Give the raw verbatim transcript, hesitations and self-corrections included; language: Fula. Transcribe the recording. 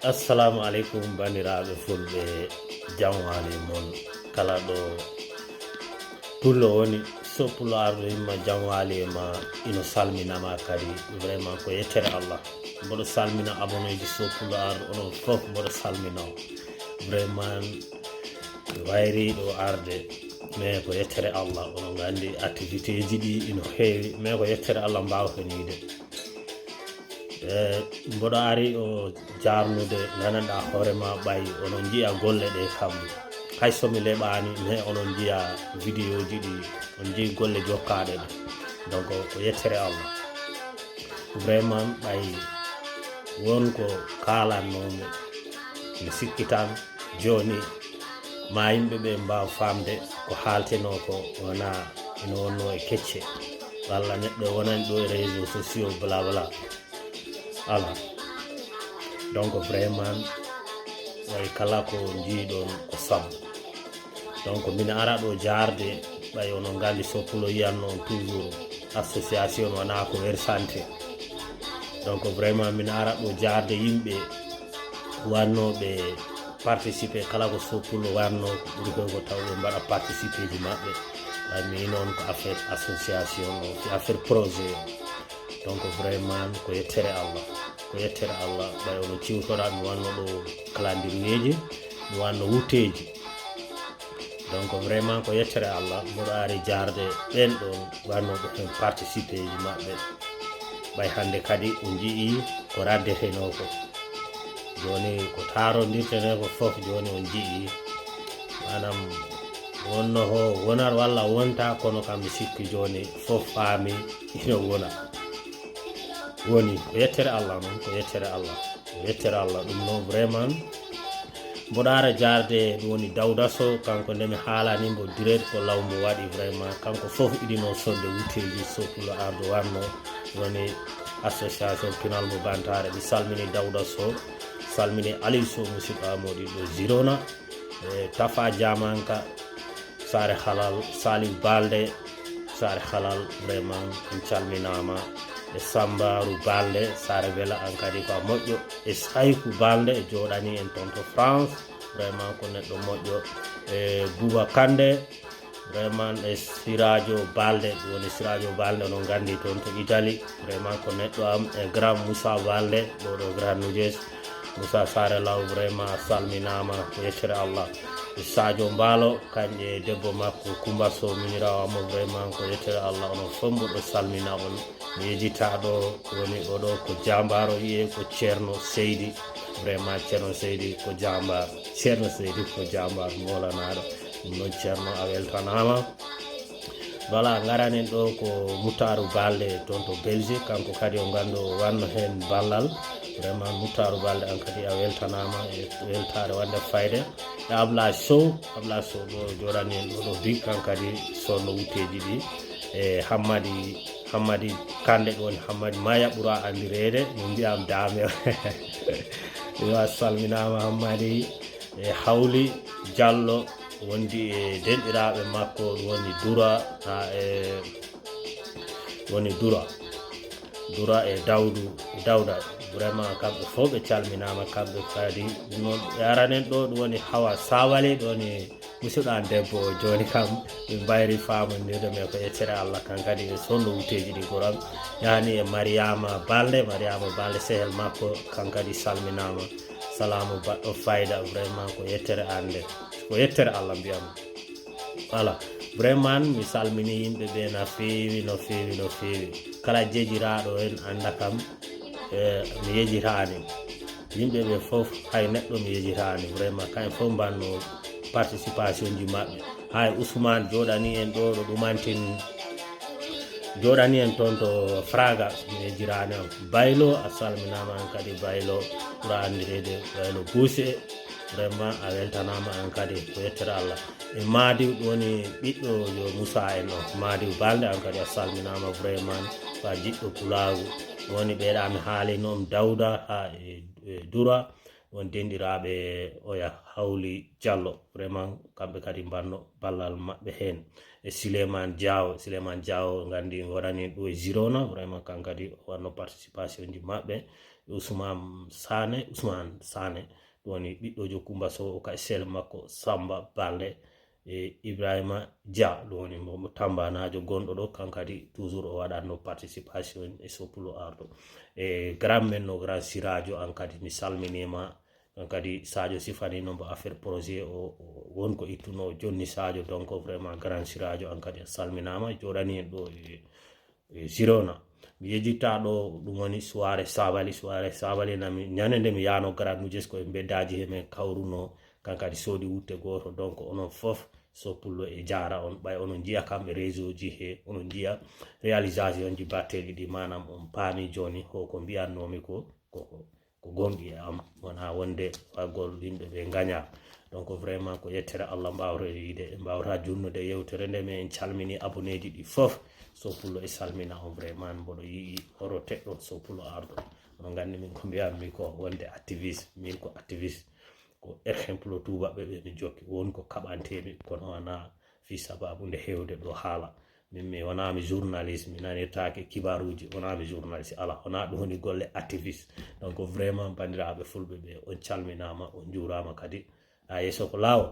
Assalamu aleykum, banndiraaɓe fulɓe, jam waali mon kala ɗo pullo woni. So pullo arɗo yimma, jam waali e ma, ino salminama kadi. Vraiment ko yettere Allah. Mboɗo salmina aboneeji so pullo arɗo, onon fof mboɗo salmina on. Vraiment wayri ɗo arde, mais ko yettere Allah. Onon nganndi activité ji ɗi ino heewi, mais ko yettere Allah mbawten yiide. E mboɗo ari o jaarnude, nananɗa hoore ma ɓay onon njiya golle ɗe kam. Hay so mi leɓaani, mais onon njiya vidéo ji ɗi, on njiyi golle jokkaaɗe ɗe. Donc ko yettere Allah. Vraiment ɓay won ko kaalannoomi, mi sikki tan jooni ma yimɓe ɓe mbaaw faamde ko haaltenoo ko wona ina wonnoo e kecce. Walla neɗɗo wonani ɗo e réseaux sociaux, bla bla. Ala. Donc vraiment, way kala ko njiiɗon ko sabu. Donc mbiɗa ara ɗo jaarde, ɓay onon nganndi so pulo yiyan noon toujours association wona ko wersante. Donc vraiment mbiɗa ara ɗo jaarde yimɓe wannooɓe participer kala ko so pulo wanno, ko ɓuri heewgo taw ɓe mbaɗa participer ji maɓɓe. Ɓay mi noon ko affaire association o, ko affaire projet o. Donc vraiment ko yettere Allah, ko yettere Allah. Ɓay ono ciwtora mi wanno ɗo calendrier ji, mi wanno wutteeji. Donc vraiment ko yettere Allah, mboɗo ari jaarde ɓen ɗon wannooɓe heen participer ji maɓɓe. Ɓay hannde kadi on njiyi ko raddetenoo ko. Jooni ko taarondirtenoo ko fof, jooni on njiyi. Maanaam wonno ho wonat walla wonta, kono kam mi sikki jooni fof faami ino wona. Woni ko yettere Allah noon, ko yettere Allah, ko yettere Allah. Ɗum noon vraiment mboɗo ara jaarde, ɗum woni Dawda Sow, kanko nde mi haalani mbo direct ko law mbo waɗi vraiment. Kanko fof iɗino sodde wutteeji so pulo ardo wanno, woni association pinal mo Bantare. Mi salmini Dawda Sow, salmini Aliou Sow, musidɗo am o ɗiɗo Girona, e Tafa Jamanka, Saare Halal, Salif Balde, Saare Halal, vraiment on calminaama. E Sambaru Balde, Saare Wela, an kadi ko a moƴƴo. E Sayku Balde, e jooɗani en toon to France, vraiment ko neɗɗo moƴƴo. E Bouba Kande, vraiment e Sirajo Balde, ɗum woni Sirajo Balde, onon nganndi toon to Italie, vraiment ko neɗɗo am. E Grand Moussa Balde, ɗo ɗo Grand Nujez, Moussa Saare Law, vraiment a salminaama, ko yettere Allah. E Sadio Mbaalo, kañƴe debbo makko Kumba Sow, miñiraawo mo, vraiment ko yettere Allah, onon fof mboɗo salmina on. Mi yejita ɗo woni oɗo ko Jambaaro, wiyee ko Ceerno Seydi, vraiment Ceerno Seydi ko jambaar, Ceerno Seydi ko jambaar moolanaaɗo. Ɗum noon Ceerno a weltanaama. Voilà, ngaranen ɗo ko Mutaru Balde toon to Belgique, kanko kadi o nganndo o wanno heen ballal. Vraiment Mutaru Balde an kadi a weltanaama e weltaare wonde fayde. E Ablaye Sow, Ablaye Sow ɗo jooɗani en ɗo, ɗo big kan kadi sonno wutteeji ɗi. E Hammadi, Hammadi Kande ɗo woni Hammadi Maya ɓura anndireede, min mbiyam Dame. Yo a salminaama Hammadi. E Hawli Diallo wondi e denɗiraaɓe makko, ɗum woni Dura, ha e woni Dura, Dura e Dawdu, e Dawda. Vraiment kamɓe fof ɓe calminaama, kamɓe kadi noon ɓe aranen ɗo, ɗum woni Hawa Sawale, ɗo woni musidɗo an debbo o. Jooni kam min mbayri faamondirde, mais ko yettere Allah, kan kadi e sonno wutteeji ɗi goram yahani e Mariama Balde, Mariama Balde sehel makko, kan kadi salminaama. Salaamu baɗɗo fayda, vraiment ko yettere an nde, ko yettere Allah mbiyam. Voilà, vraiment mi salmini yimɓe ɓe no feewi, no feewi, no feewi. Kala jejiraaɗo en annda kam, e, mi yejitaani. Yimɓe ɓe fof, hay neɗɗo mi yejitaani. Vraiment, kamɓe fof mbanno participation ji maɓɓe. Hay Ousmane jooɗani en ɗo, ɗo ɗumantin, jooɗani en toon to Fraga, mi yejiraani on. Baylo, a salminaama an kadi Baylo, ɓura anndireede Baylo Buuse. Vraiment, a weltanaama an kadi, ko yettere Allah. E Madiw ɗo woni ɓiɗɗo yo Moussa en o. Madiw Balde, an kadi a salminaama vraiment, ko a jiɗɗo pulaagu. Woni ɓeeɗa mi haali noon Dawda ha e, e Dura, won denɗiraaɓe oya Hawli Diallo. Vraiment, kamɓe kadi mbanno ballal maɓɓe heen. E Souleymane Diaw, Souleymane Diaw nganndi wonani ɗo e Girona, vraiment kan kadi o wanno participation ji maɓɓe. Ousmane Sane, Ousmane Sane, ɗum woni ɓiɗɗojo Kumba Sow, o kadi sel makko Samba Balde, e Ibrahima Dia, ɗum woni mo, mo Tambanaajo gonɗo ɗo, kan kadi toujours o waɗatno participation e Soppulo Arɗo. E grand men no, grand Sirajo, an kadi mi salminima. Kan kadi Sadio sifanino mbo affaire projet o, o won ko ittuno jonni Sadio, donc vraiment grand Sirajo, an kadi a salminama, joɗani en ɗo e, e Girona. Mi yejjitta ɗo, ɗum woni soirée Sabali, soirée Sabali nami ñande nde mi yano Grand Nujeskul e mbeddaji he men kawruno, kan kadi soodi wutte goto, donc onon fof Soppulo e jara on, ɓay onon jiya kam e réseau ji he, onon jiya réalisation ji batteɗi ɗi, manam on paami joni ho ko mbiyannomi ko, ko, ko, ko gonɗi e am, wona wonde fagol yimɓe ɓe gaña. Donc vraiment ko yettere Allah mbawata yiide, en mbawata junnude yewtere nde, mais en calmini abonné ji ɗi fof. Soppulo e salmina on vraiment, mboɗo yi'i horo teɗɗo Soppulo Arɗo. Onon gandi min ko mbiyanmi ko wonde activiste, min ko activiste. Ko exemple tubaɓɓe ɓe mi jokki, won ko kaɓantemi, kono wona fi sababu nde hewde ɗo haala. Min mi wonami journaliste, mi nanirtake kibaruji, wonami journaliste, ala, wona ɗum woni golle activiste. Donc vraiment bandiraɓe fulɓe ɓe, on calminama, on juurama kadi. Ha yeeso ko lawol.